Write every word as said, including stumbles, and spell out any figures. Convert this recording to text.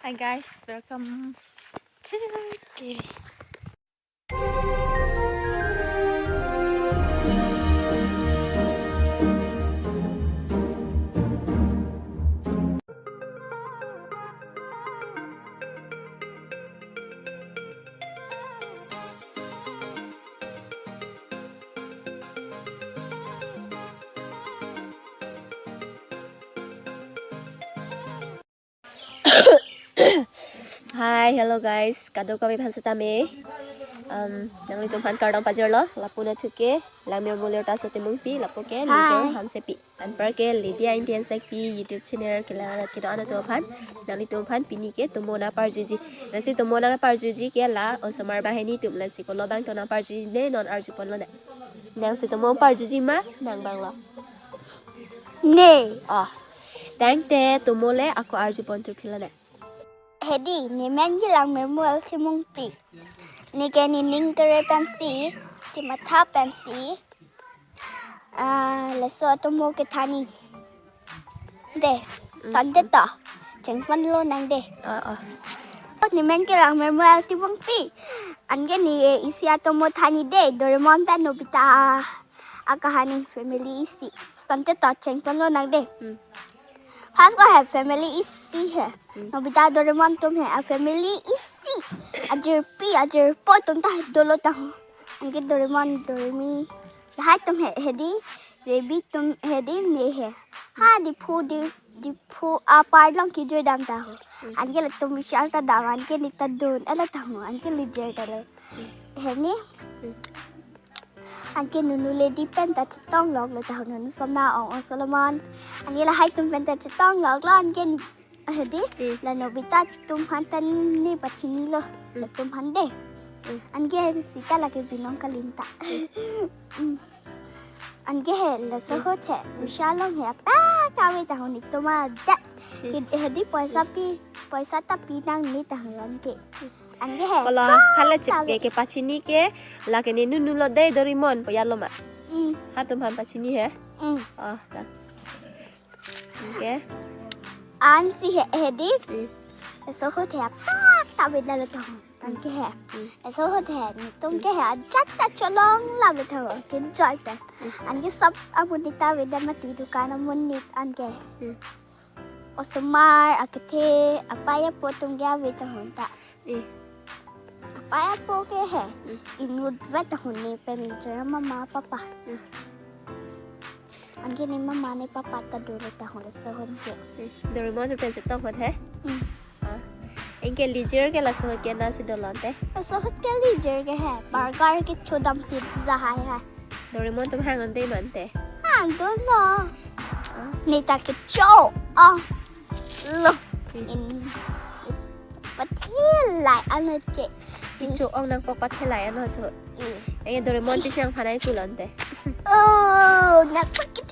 Hi guys, welcome to Diri. Hi, hello guys. Kadokave aphan setame. Um, nanglitum aphan kardom pajirlo. Lapu nangthu ke Langmirmol Lir Taso Timungpi, lapu ke Hi. Lijong Hansepi. Anpar ke Lydia Indian Sekpi YouTube channel kelang arat kedo-an atum aphan. Nanglitum aphan pini ke tomo nangparjuji. Lasi tomo nangparjuji ke la osomar banghini atum, lasi kolo abang to nangparjune, non arjuponlonang. Nangsi tomo parjuji ma, nang abanglo. Ne. Oh. Tangte tomo le ako arjuponthu philonang. Hedi, ne men ke Langmirmol Timungpi. Ne ke nening kere pensi, kematha pensi, ah, laso atomo kethanji. De, Mm. tangte to, chengponlonang de. Oh, oh. Ne men ke Langmirmol Timungpi. Anke ne isi atomo thanji de, Doraemon pen Nobita akahani, family isi. Tangte to, chengponlonang de. Mm. First ko he family isi he. Hmm. Nobita Doraemon atum he, a family isi. Ajirpi, ajirpo atum ta dolo tahu. Anke Doraemon, Doremi. Lahai atum he, hedi, Rebi atum hedi ne he. Ha Diphu, Di, Diphu apar along kejui dam tahu. Hmm. Anke latum Vishal ta dam, anke ne ta dun, ala tahu, anke Lijir ta lo. Hmm. Heni. Hmm. Anke Nunu Lady pen ta chetongloklo tahu, Nunu Somna, Ong Ong Solomon. Anke lahai atum pen ta chetongloklo, anke ne, hedi, Hmm. la Nobita atum aphan ta ne pachinilo, Hmm. latum aphan de. Hmm. Anke sita lake binong kalin ta. Hmm. Hmm. Anke he, laso Hmm. ahut he, Hmm. Vishal along he, apa kave tahu netum adet. Hmm. Ke, hedi poisa pi, poisa ta pinangne tahu anke. Hmm. Anke he, Kolo, so hala chip tahu. Ke, kepachini ke, lake ne Nunu lo de Doraemon pu ya lo ma. Mm. Halatum aphan pachini he? Mm. Oh, ta. Anke. Ansi he, hedi. Mm. Laso ahut he, apa kave dalo tahu. Anke he. Mm. Laso ahut he, netum ke he, ajat ta cholong la be tahu. Ke joy pe. Mm. Anke sab amonit ta veda mati dukan amonit anke. Mm. Osomar, akethe, apei apo atum ke ave tahu ta. Eh. Apei apo ke he. Hmm. Inut vet tahu ne pen jera mama papa. Hmm. Anke ne mama ne papa ta dolo tahu laso ahut ke. Hmm. Doraemon pen chetong ahut he? Hmm. Ah. Anke Lijir ke laso ahut ke nangsi dolonte? Laso ahut ke Lijir ke he. Burger kechodam, pizza hai hai. Doraemon atum hang ante mante. Hang dolo. Ah. Ne ta kecho. Oh. Lo. Hmm. In. Pathelai ano ke. Kecho-ong nangkok pathelai ano so. Hmm. Eh, Doraemon pisi nangphan ai kulonte. Oh, nangpakit.